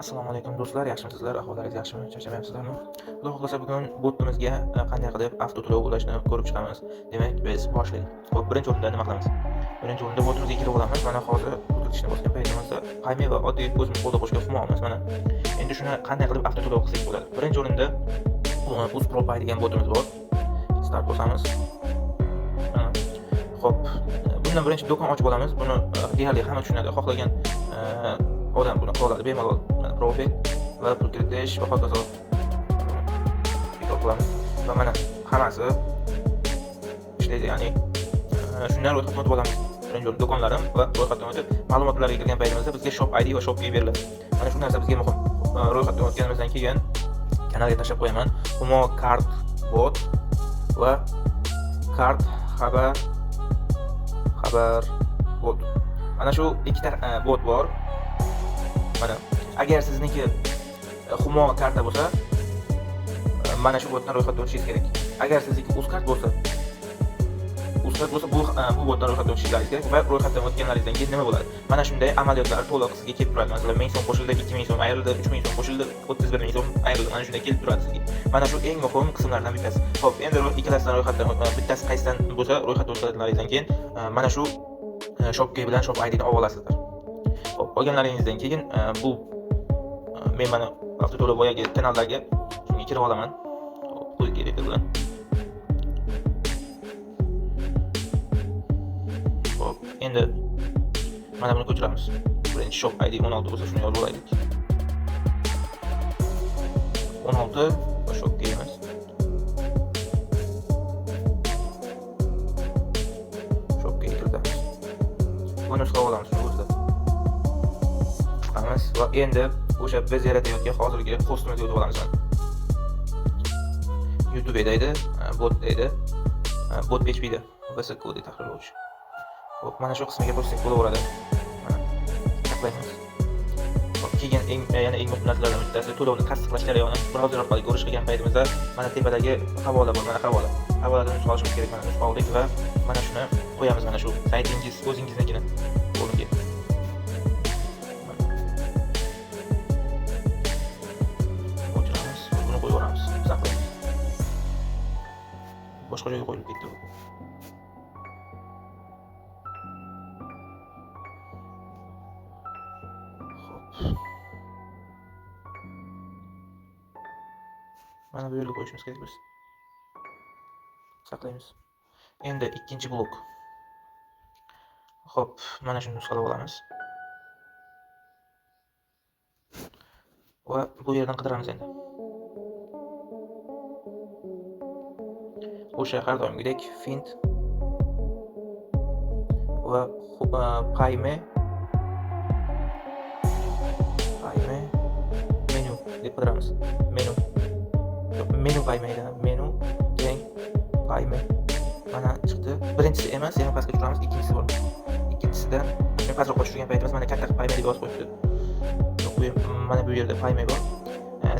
Assalomu alaykum do'stlar, yaxshimisizlar? Ahvollaringiz yaxshimi? Charchamayapsizlarmi? Xudo xohlasa bugun botimizga qanday qilib avtoto'lov ulashni ko'rib chiqamiz. Demak, biz boshlaylik. Xo'p, birinchi o'rinda nima qilamiz? Birinchi o'rinda botimizga kirib olamiz. Mana hozir pul kiritishni bosgan paytimizda Payme va oddiy o'zimiz qo'lda qo'shgan Humomiz mana. Endi shuni qanday qilib avtoto'lov qilsak bo'ladi? Birinchi o'rinda UzProPay degan botimiz bor. Start bosamiz. Mana. Xo'p, bundan birinchi do'kon ochib olamiz. Buni deyarli hamma tushunadi. Xohlagan odam buni qila oladi bemalol. Mana profil va pul kiritish va hokazo. Bekor qilamiz. Va mana hammasi ishlaydi, ya'ni shundan ro'yxatdan o'tib olamiz. Birinchi o'rin do'konlarim va ro'yxatdan o'tib ma'lumotlarga kirgan paytimizda bizga shop ID va shop key beriladi. Mana shu narsa bizga muhim. Ro'yxatdan o'tganimizdan keyin kanalga tashlab qo'yaman. Humo Card bot va Card xabar bot. Mana shu ikkita bot bor. Mana agar sizniki Humo karta bo'lsa, mana shu botdan ro'yxatdan o'tishingiz kerak. Agar sizniki Uzcard bo'lsa, bu botdan ro'yxatdan o'tishingiz kerak va ro'yxatdan o'tganlaringizdan keyin nima bo'ladi? Mana shunday amaliyotlar to'liq sizga kelib turadi. Masalan, 1000 so'm qo'shildi, 2000 so'm ayrildi, 3000 so'm qo'shildi, 31 000 so'm ayrildi. Mana shunday kelib turadi sizga. Mana shu eng muhim qismlardan bittasi. Xo'p, endi ikkalasidan ro'yxatdan bittasi qaysidan bo'lsa, ro'yxatdan o'tganlaringizdan keyin mana shu shop key bilan shop ID ni olib olasizlar. Xo'p, olganlaringizdan keyin bu men mana avtoto'lov boyagi kanaldagi shunga kirib olaman. Xo'p, qo'yib editor bilan. Xo'p, endi mana buni ko'chiramiz. Birinchi shop ID 16 bo'lsa, shuni yozib olaylik. 16 va shop keyimiz. Shop key kiritamiz. Buni nusxa olamiz shuni o'zida. Chiqamiz va endi o'sha biz yaratayotgan hozirgi hostimizga o'tib olamiz. YouTube deydi, bot deydi, bot PHP da VS Code tahrirlovchi. Xo'p, mana shu qismiga qo'shsak bo'laveradi. Mana saqlaymiz. Xo'p, keyin yana eng muhim narsalardan bittasi to'lovni tasdiqlash jarayoni. Brauzer orqali ko'rish qilgan paytimizda mana tepadagi havola bor, mana havola. Havoladan nusxa olishimiz kerak. Mana nusxa oldik va mana shuni qo'yamiz, mana shu saytingiz o'zingiznikini o'rniga. O'chiramiz, buni qo'yib yuboramiz, saqlaymiz. Boshqa joyga qo'yilib ketdi bu. Xo'p. Mana bu yerga qo'yishimiz kerak biz. Saqlaymiz. Endi ikkinchi blok. Xo'p, mana shuni nusxalab olamiz. Va bu yerdan qidiramiz endi. O'sha har doimgidek fint va Payme menu deb qidiramiz. Menu. Yo'q, menu Payme edi. Menu teng Payme. Mana chiqdi. Birinchisi emas, yana pastga tushamiz, ikkinchisi bor. Ikkinchisidan shuni pastroqqa tushirgan paytimiz mana katta qilib Payme deb yozib qo'yibdi. Yo'q, mana bu yerda Payme bor.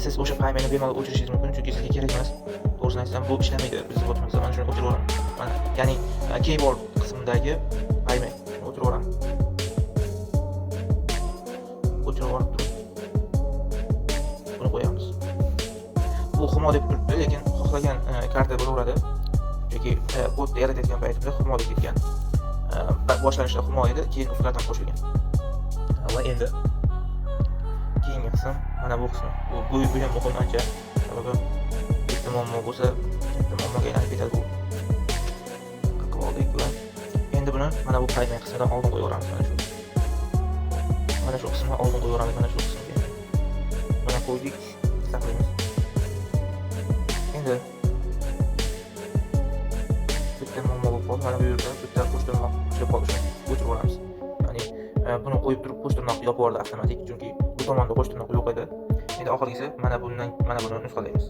Siz o'sha Paymeni bemalol o'chirishingiz mumkin, chunki sizga kerak emas. To'g'risini aytsam, bu ishlamaydi biz botimizda. Mana shuni o'chirib yuboraman. Mana, ya'ni keyboard qismidagi Payme shuni o'chirib yuboraman. O'chirib yuborib turib buni qo'yamiz. Bu Humo deb turibdi, lekin xohlagan karta bo'laveradi. Chunki botni yaratayotgan paytimda Humo deb ketgan. Boshlanishda Humo edi, keyin Uzcard ham qo'shilgan. Va endi keyingi qism mana bu qism. Bu ham muhim ancha. Sababi bitta muammo bo'lsa, katta muammoga aylanib ketadi bu. Qilib oldik va endi buni mana bu Payme qismidan oldin qo'yib yuboramiz mana shu. Mana shu qismdan oldin qo'yib yuboramiz mana shu qismga. Mana qo'ydik, saqlaymiz. Endi bitta muammo bo'lib qoldi. Mana bu yerda bitta qo'sh tirnoq ishlab qoldi, shuni o'chirib yuboramiz. Ya'ni buni qo'yib turib qo'sh tirnoq yopib yubordi avtomatik, chunki bu tomonda qo'sh tirnoq yo'q edi. Endi oxirgisi mana bundan mana buni nusxalaymiz.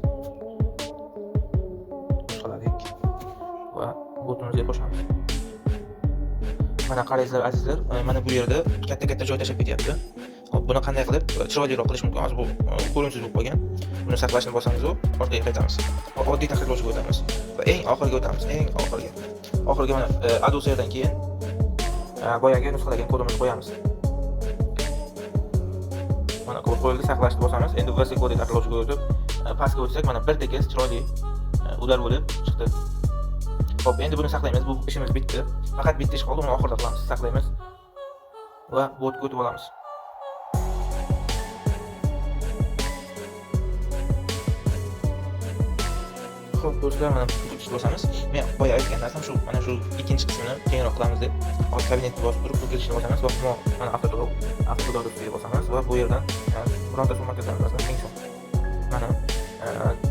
Nusxaladik va botimizga qo'shamiz. Mana qaraysizlar azizlar, mana bu yerda katta-katta joy tashlab ketyapti. Xo'p, buni qanday qilib chiroyliroq qilish mumkin? Hozir bu ko'rimsiz bo'lib qolgan. Buni saqlashni bosamiz u, orqaga qaytamiz. Va oddiy tahrirlovchiga o'tamiz va eng oxiriga o'tamiz, eng oxiriga. Oxiriga mana Adoserdan keyin boyagi nusxalagan kodimizni qo'yamiz. qo'yildi, saqlashni bosamiz. Endi VS Code tanlovchiga o'tib, pastga o'tsak, mana bir tekis chiroyli ular bo'lib chiqdi. Xo'p, endi buni saqlaymiz. Bu ishimiz bitdi. Faqat bitta ish qoldi, uni oxirida qilamiz. Saqlaymiz va botga o'tib olamiz. Xo'p, do'stlar, mana pul bosamiz. Men boya aytgan narsam shu, mana shu ikkinchi qismini keyinroq qilamiz deb. Hozir kabinetni bosib turib, pul kiritishni bosamiz va humo mana avtoto'lov ustiga bosamiz va bu yerdan bironta summa kiritamiz, masalan 1000 so'm. Mana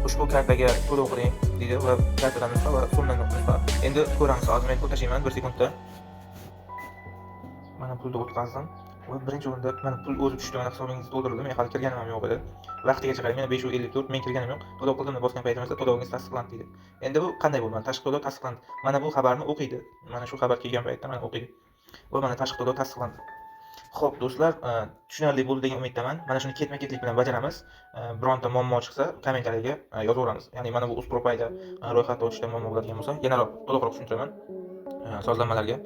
ushbu kartaga to'lov qiling deydi va kartadan nusxa va so'mdan nusxa. Endi ko'ramiz, hozir men pul tashlayman 1 sekundda. Mana pulni o'tkazdim va birinchi o'rinda mana pul o'zi tushdi, mana hisobingiz to'ldirildi. Men hali kirganim ham yo'q edi. Vaqtigacha qarang, mana 554 men kirganim yo'q. To'lov qildim deb bosgan paytimizda to'lovingiz tasdiqlandi deydi. Endi bu qanday bo'ldi? Mana tashqi to'lov tasdiqlandi. Mana bu xabarni o'qiydi. Mana shu xabar kelgan paytda mana o'qiydi. Va mana tashqi to'lov tasdiqlandi. Xo'p, do'stlar, tushunarli bo'ldi degan umiddaman. Mana shuni ketma-ketlik bilan bajaramiz. Bironta muammo chiqsa, kommentariyaga yozaveramiz. Ya'ni mana bu UzProPayda ro'yxatda o'tishda muammo bo'ladigan bo'lsa, yana to'liqroq tushuntiraman. Sozlamalarga.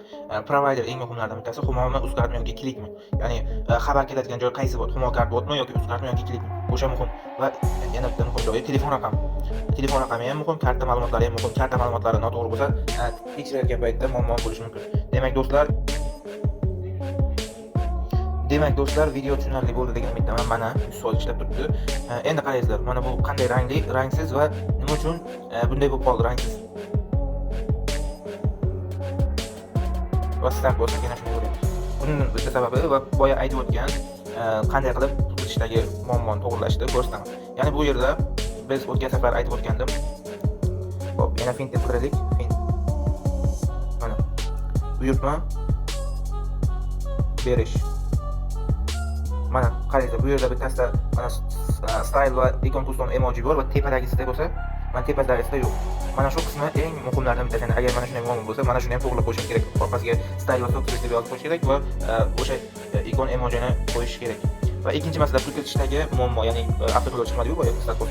Provider eng muhimlaridan bittasi Humomi, Uzcardmi yoki Clickmi? Ya'ni xabar keladigan joy qaysi bot? Humo kart botmi yoki Uzcardmi yoki Clickmi? O'sha muhim. Va yana bitta muhim joyi telefon raqami. Telefon raqami ham muhim, karta ma'lumotlari ham muhim. Karta ma'lumotlari noto'g'ri bo'lsa, tekshirayotgan paytda muammo bo'lishi mumkin. Demak do'stlar, video tushunarli bo'ldi degan umiddaman. Mana 100% ishlab turibdi. Endi qaraysizlar, mana bu qanday rangli, rangsiz va nima uchun bunday bo'lib qoldi rangsiz? Va start bo'lsa yana shunday bo'lyapti. Buning bitta sababi va boya aytib o'tgan qanday qilib pul kiritishidagi muammoni to'g'rilashni ko'rsataman. Ya'ni bu yerda biz o'tgan safar aytib o'tgandim. Xo'p, yana fint deb qidiraylik. Fint. Mana. Buyurtma berish. Mana qaranglar, bu yerda bittasida mana style va icon custom emoji bor va tepadagisida bo'lsa, mana tepadagisida yo'q. Mana shu qismi eng muhimlaridan bittasi. Ya'ni agar mana shunday muammo bo'lsa, mana shuni ham to'g'rilab qo'yishim kerak. Orqasiga style va software deb yozib qo'yish kerak va o'sha ikon emojini qo'yish kerak. Va ikkinchi masala pul kiritishdagi muammo, ya'ni avtoto'lov chiqmadi-yu, boya start pul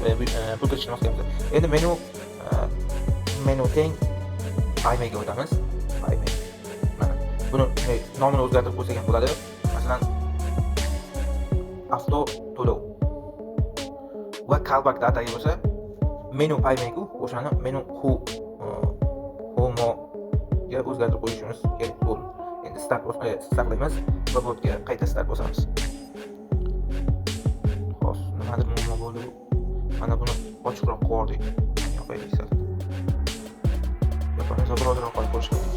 kiritishni bosganmiz. Endi menu teng iMaga o'tamiz. iMac. Mana buni nomini o'zgartirib qo'ysak ham bo'ladi. Masalan, avto to'lov va callback dataga bo'lsa menu paymeku o'shani menu humoga o'zgartirib qo'yishimiz kerak bo'ldi. Endi start saqlaymiz va botga qayta start bosamiz. Xo'sh, nimadir muammo bo'ldi. Mana buni ochiqroq qo'ydik. Yopaylik sal. Yopamiz va browser orqali ko'rish kerak.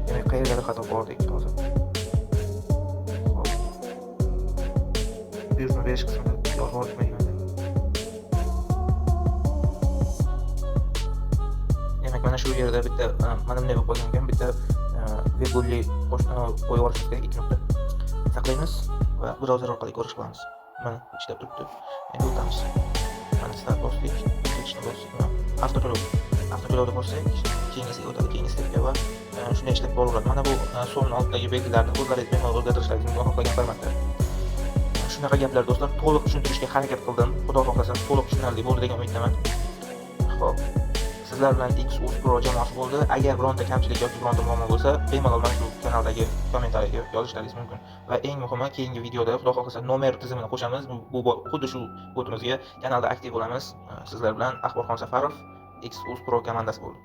Demak, qayerdadir xato qo'ydik hozir. Xo'p. Buyurtma berish qismida yozib oldik deyman. Demak, mana shu yerda bitta mana bunday bo'lib qolgan ekan, bitta virgulli qo'yib yuborishimiz kerak, 2 nuqta. Saqlaymiz va browser orqali ko'rish qilamiz. Mana ishlab turibdi. Endi o'tamiz. Mana start bosdik, kiritishni bosdik. Avtoto'lov. Avtoto'lovni bossak, keyingisiga o'tadi, keyingi stepga va shunday ishlab boraveradi. Mana bu so'mni oldidagi belgilarni o'zlaringiz bemalol o'zgartirishlaringiz mumkin xohlagan formatda. Shunaqa gaplar do'stlar, to'liq tushuntirishga harakat qildim. Xudo xohlasa to'liq tushunarli bo'ldi degan umiddaman. Xo'p. Sizlar bilan XUZ Pro jamoasi bo'ldi. Agar bironta kamchilik yoki bironta muammo bo'lsa, bemalol mana shu kanaldagi kommentariyaga yozishlaringiz mumkin. Va eng muhimi, keyingi videoda Xudo xohlasa nomer tizimini qo'shamiz. Bu xuddi shu botimizga kanalda aktiv bo'lamiz. Sizlar bilan Akbarxon Safarov, XUZ Pro komandasi bo'ldi.